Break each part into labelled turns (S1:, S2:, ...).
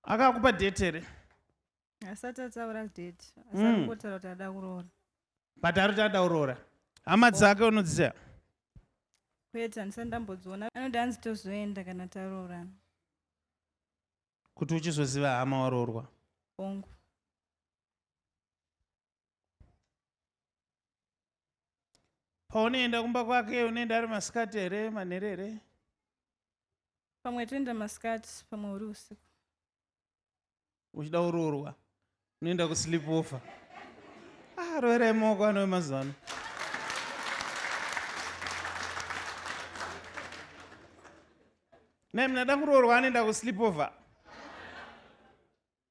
S1: Akakupa date here?
S2: Asati ataura date. Asati kungotaura kuti ada kuroora.
S1: But ari kuti ada kuroora. Hama dzake unodziziva?
S2: Kwete, handisati ndambodziona. Anoda hanzi tozoenda kana taroorana.
S1: Kuti uchizoziva hama waroorwa?
S2: Hongu.
S1: Paunoenda kumba kwake unoenda ari masikati here manheru here?
S2: Pamwe toenda masikati, pamwe uri usiku.
S1: Uchida kuroorwa unoenda kusleep over. Ah, roverai maoko ano emazuva ano. Naye munhu ada kuroorwa anoenda kusleep over.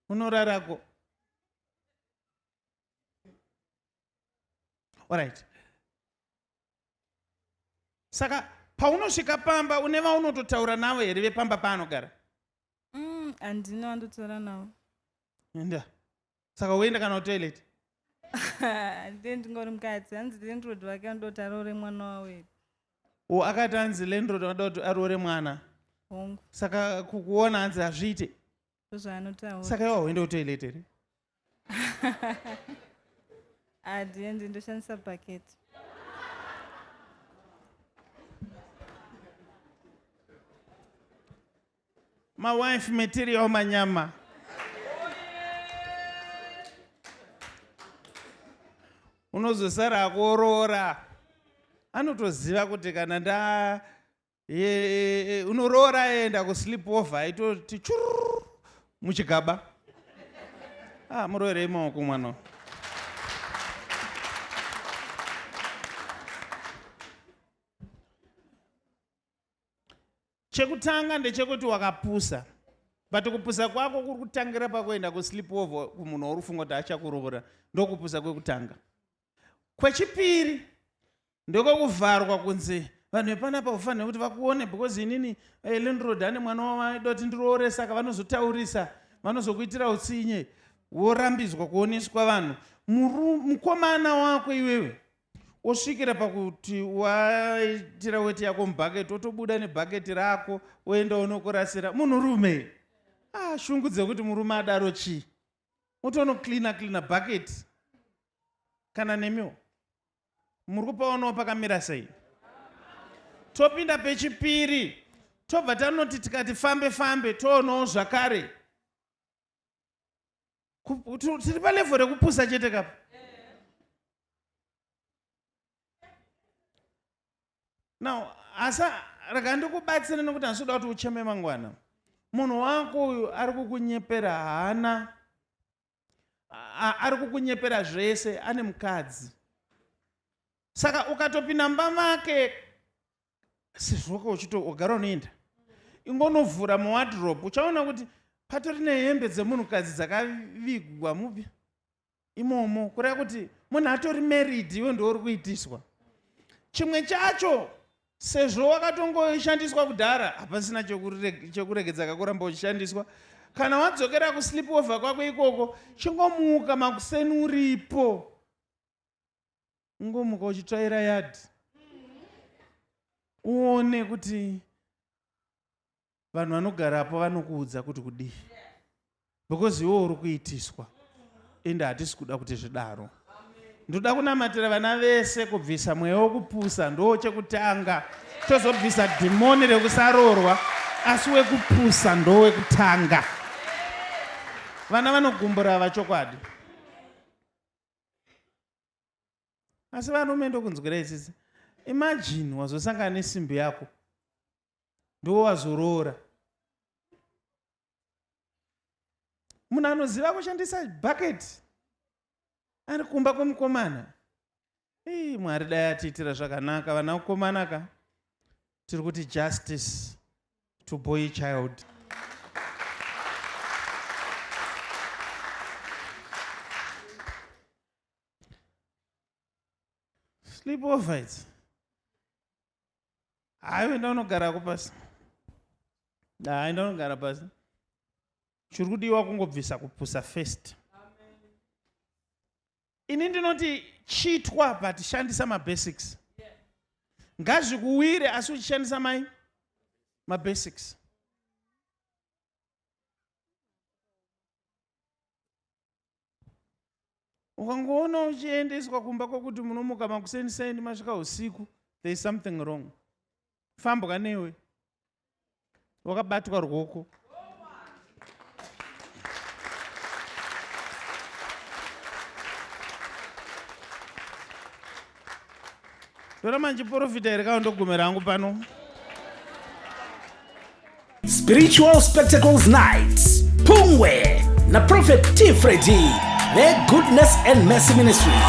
S1: Unorarako. Alright. Saka paunosvika pamba une vaunototaura navo here vepamba paanogara?
S2: Handina vandotaura navo.
S1: Enda. Saka woenda kana kutoilet?
S2: Handii ndingori mukadzi. Hanzi landlord vake anoda kuti aroore mwana wavo here.
S1: O akati hanzi landlord anoda kuti aroore mwana.
S2: Hongu.
S1: Saka kukuona hanzi hazviite.
S2: Ndozvaanotaura.
S1: Saka iwe hauende kutoilet here?
S2: Handiendi, ndoshandisa bucket.
S1: Mawife material manyama. Unozosara akuroora. Anotoziva kuti kana nda ye, unoroora enda kusleep over aitoti chururu muchigaba. Ah, muroorei maoko mwana. Chekutanga ndechekuti wakapusa, but kupusa kwako kuri kutangira pakuenda kusleep over kumunhu wauri kufunga kuti achakuroora, ndokupusa kwekutanga. Kwechipiri ndokwekuvharwa kunzi vanhu vepanapa ufanire kuti vakuone because inini landlord ane mwana wavaida kuti ndiroore, saka vanozotaurisa, vanozokuitira utsinye, worambidzwa kuoneswa vanhu. Mukomana wako iwewe osvikira pakuti waitira weti yako mubhaketi, otobuda nebhaketi rako woenda unokurasira munhurume. Shungu dzekuti murume adaro chii? Otonoklina klina bhaketi. Kana nemiwo muri kupaonawo pakamira sei? Topinda pechipiri, tobva tanoti tikati fambe fambe toonawo zvakare. Tiri palevel rekupusa chete kapa. Now, asa rega ndikubatsire nekuti handisi kuda kuti ucheme mangwana. Munhu wako uyu ari kukunyepera, haana, ari kukunyepera zvese, ane mukadzi. Saka ukatopinda mumba make sezvo uchitogara unoenda, ingonovhura muwardrobe, uchaona kuti patori nehembe dzemunhukadzi dzakavigwa mupi imomo, kureva kuti munhu atori married, iwe ndiwe uri kuitiswa. Chimwe chacho, sezvo wakatongoshandiswa kudhara, hapasina chekuregedza kakuramba uchishandiswa. Kana wadzokera kusleep over kwako ikoko, chingomuka makuseni uripo, ungomuka uchitsvaira yadhi, uone kuti vanhu vanogarapo vanokuudza kuti kudii, because iwe uri kuitiswa. Ende hatisi kuda kuti zvidaro. Ndoda kunamatira vana vese kubvisa mweya wekupusa, ndo chekutanga, tozobvisa dhimoni rekusaroorwa, asi wekupusa ndo wekutanga. Vana vanogumbura vachokwadi, asi varume ndokunzwira isisi. Imagine wazosangana nesimbi yako, ndiwo wazoroora munhu anoziva kushandisa bucket ari kumba kwemukomana. Ii, Mwari dai atiitira zvakanaka. Vana mukomana ka, tiri kuti justice to boy child. Sleep over it. Hayi, enda unogarako pasi. Hayi, enda unogara pasi. Chiri kudiwa kungobvisa kupusa first. Ini ndinoti chitwa, but shandisa mabasics. Ngazvikuwire, asi uchishandisa mai mabasics. Ukangoona uchiendeswa kumba kwokuti munomuka makuseni-seni masvika usiku, there is something wrong. Fambwa newe, wakabatwa ruoko. Ndoramba ndichiprofita here kana ndogumira hangu pano?
S3: Spiritual Spectacles Nights Pungwe naProphet T Freddy veGoodness and Mercy Ministries.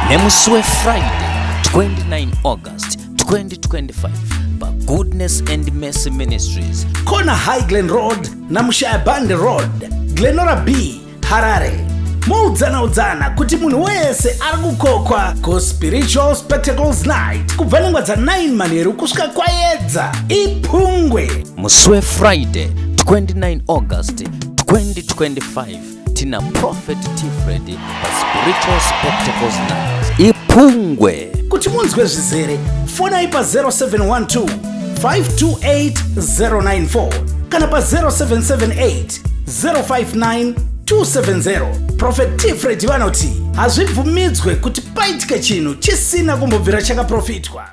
S4: Nemusi weFriday 29 August 2025 paGoodness and Mercy Ministries.
S3: Kona High Glen Road naMushayabande Road, Glenora B, Harare. Moudzana udzana kuti munhu wese ari kukokwa kuSpiritual Spectacles Night kubva nenguva dza9 manheru kusvika kwayedza. Ipungwe.
S4: Musi weFriday 29 August 2025 tina Prophet T Freddy paSpiritual Spectacles Night. Ipungwe.
S3: Kuti munzwe zvizere, fonai pa0712 528 094 kana pa0778 059 270. Prophet T Freddy vanoti hazvibvumidzwe kuti paitike chinhu chisina kumbobvira chakaprofitwa.